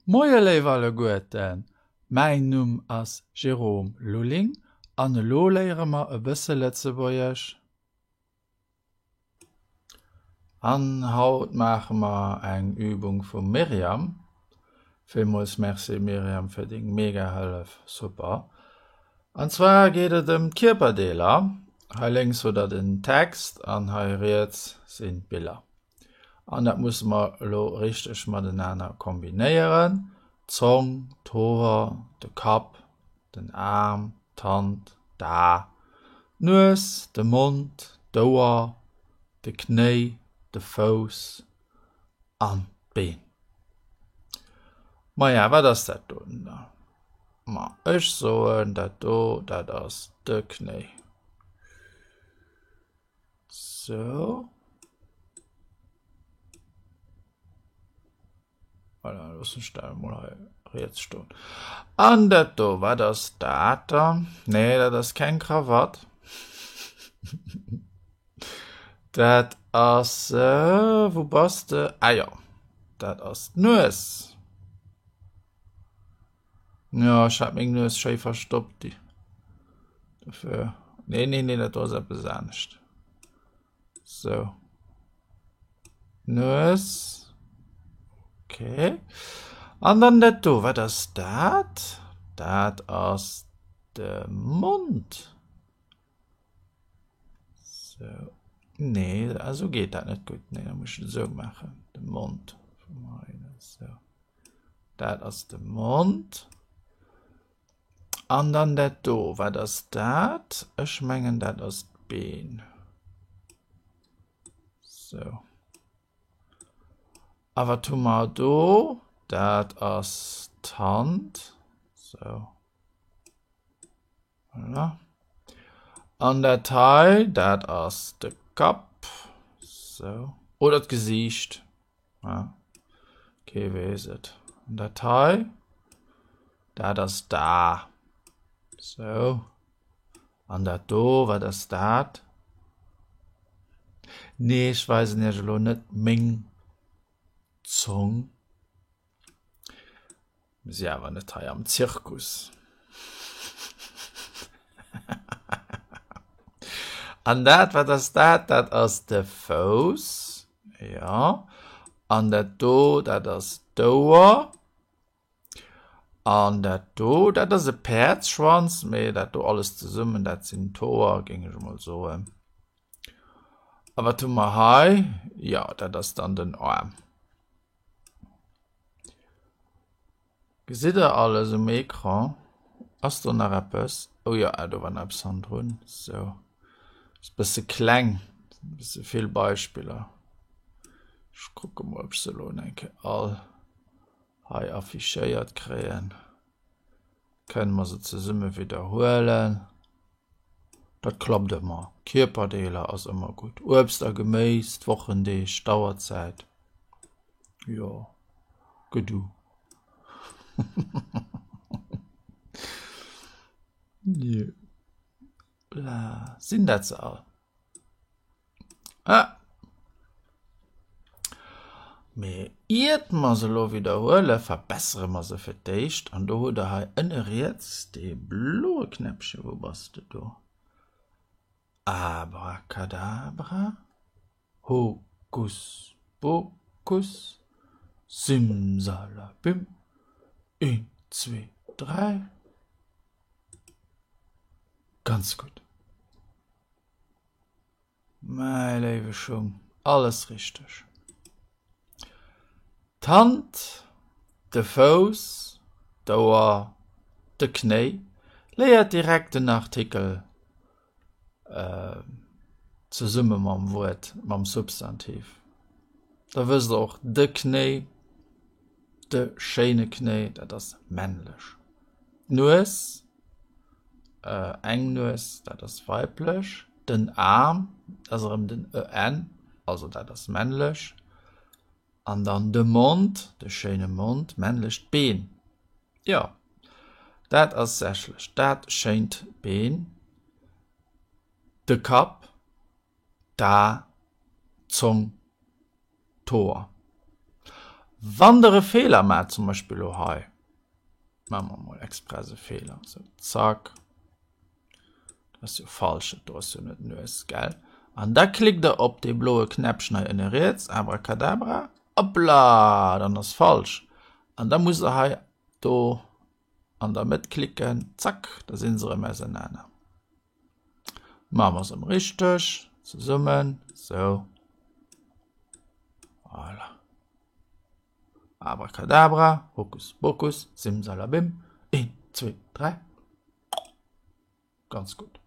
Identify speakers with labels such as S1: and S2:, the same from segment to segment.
S1: Moie léif alleguerten, mäin Numm ass Jérôme Lulling an elo léiere mer e bësse Lëtzebuergesch. An haut maache mer eng Übung vum Myriam. Villmools Merci Myriam fir deng mega Hëllef, super! An zwar geet et ëm d'Kierperdeeler. Hei lénks hutt der den Text an hei riets sinn d'Biller. An dat musse mer elo richteg matenaner kombinéieren, d'Zong, d'Hoer, de Kapp, den Aarm, d'Hand, d'A, d'Nues, de Mond, d'Ouer, de Knéi, de Fouss an d'Been. Maja, wat ass dat doten da? Ma ech soen, dat do, dat ass de Knéi. Sou. Voilà, loossen ech dat emol hei riets stoen. An dat do, wat ass dat dann? Nee, dat ass keng Krawatt. Dat ass, äh, wou bass de? Ah jo, dat ass d'Nues. Jo, ech hat meng Nues schéi verstoppt. Déi dofir. Nee, nee, nee, dat do ass eppes anescht. Sou. Nues. Okay. An dann dat do, wat ass dat? Dat ass de Mond. Sou. Nee, esou geet dat net gutt. Nee, da muss ech et esou maachen. De Mond. Sou. Dat ass de Mond. An dann dat do, wat ass dat? Ech mengen dat ass d'Been. Sou. A wat hu mer do? Dat ass d'Hand. Sou. Voilà. An dat hei, dat ass de Kapp. Sou. Oder d'Gesiicht. Ja. Kee weess et. An dat hei, dat ass d'A. Sou. An dat do, wat ass dat? Nee, ech weisen iech elo net meng Zong. Mir si awer net hei am Zirkus. An dat, wat ass dat? Dat ass de Fouss. Jo. An dat do, dat ass d'Ouer. An dat do, dat ass e Päerdsschwanz, mee dat do alles zesummen, dat sinn d'Hoer, géing ech emol soen. A wat hu mer hei? Jo, dat ass dann den Aarm. Gesitt der alles um Ecran? Ass do nach eppes? Oh jo, ah do war nach eppes hannendrun. Sou, ass e bësse kleng, e bësse vill Beispiller. Ech kucke mol, ob ech se elo eng Kéier all hei affichéiert kréien. Kënne mer se zesumme widderhuelen. Dat klappt ëmmer. Kierperdeeler ass ëmmer gutt. Uebst a Geméis, d'Wochendeeg, d'Auerzäit. Jo, gedu. Bla. Sinn dat se all? Ah. Mee iert mer se elo widderhuelen, verbessere mer se fir d'éischt. An do hutt der hei ënne riets dee bloe Knäppchen. Wou bass de do? Abracadabra. Hokus pokus, simsalabim, een, zwee, dräi. Ganz gutt. Mäi léiwe Schung, alles richteg. D'Hand, de Fouss, d'Ouer, de Knéi, léiert direkt den Artikel zesumme mam Wuert, mam Substantiv. Da wësst der och, de Knéi, de schéine Knéi, dat ass männlech. D'Nues, eng Nues, dat ass weiblech. Den Aarm, dat ass erëm den en, also dat ass männlech. An dann de Mond, de schéine Mond, männlech. D'Been, jo, dat ass sächlech, dat schéint Been. De Kapp, d'A, d'Zong, d'Hoer. Wann der e Feeler maacht, zum Beispill elo hei, maache mer emol express e Feeler, sou zack, dat ass jo falsch, dat do ass jo net d'Nues, gell? An da klickt der op dee bloe Knäppchen hei ënne riets, Abracadabra, hoppla, dann ass falsch. An da musst der hei do an der Mëtt klicken, zack, da sinn se erëm ausenaner. Maache mer se erëm richteg, zesummen, sou, voilà. Abracadabra, Hokus Pokus, Simsalabim, een, zwee, dräi, ganz gutt.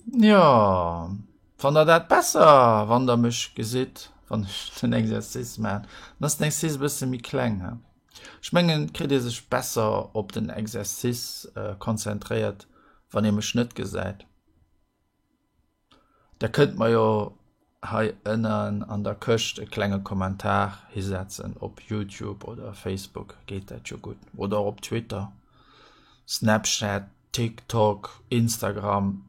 S1: Jo, fannt der dat besser, wann der mech gesitt, wann ech den Exercice maachen? Dann ass den Exercice e bësse méi kleng, he? Ech mengen, et kritt ee sech besser op den Exercice konzentréiert, wann ee mech net gesäit. Der kënnt mer jo hei ënnen an der Këscht e klenge Kommentar hisetzen, op Youtube oder Facebook geet dat jo gutt, oder och op Twitter, Snapchat, TikTok, Instagram,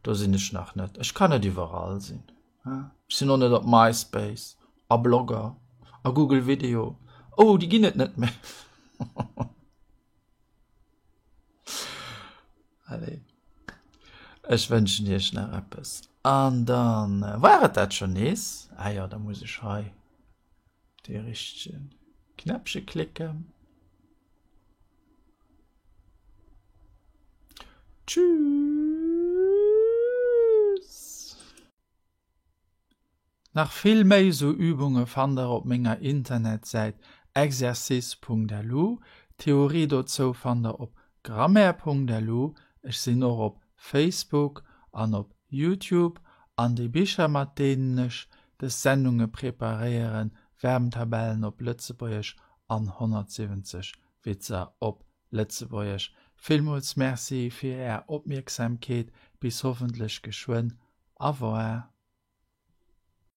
S1: do sinn ech nach net. Ech kann net iwwerall sinn, ech sinn och net op MySpace a Blogger a Google Video, oh déi ginn et net méi. Allez. Ech wënschen iech nach eppes. An dann äh, war et dat schon nees. Ah ja, da muss ech hei de richtegen Knäppche klicken. Tschüss. Nach vill méi sou Übunge fannt der op menger Internetsäit exercice.lu. D'Theorie dozou fannt der op grammaire.lu. Ech sinn och op Facebook an op Youtube. An déi Bicher mat deenen ech des Sendunge preparéieren, Verbentabellen op Lëtzebuergesch an 170 Witzer op Lëtzebuergesch. Villmools Merci fir är Opmierksamkeet. Bis hoffentlech geschwënn. Au revoir.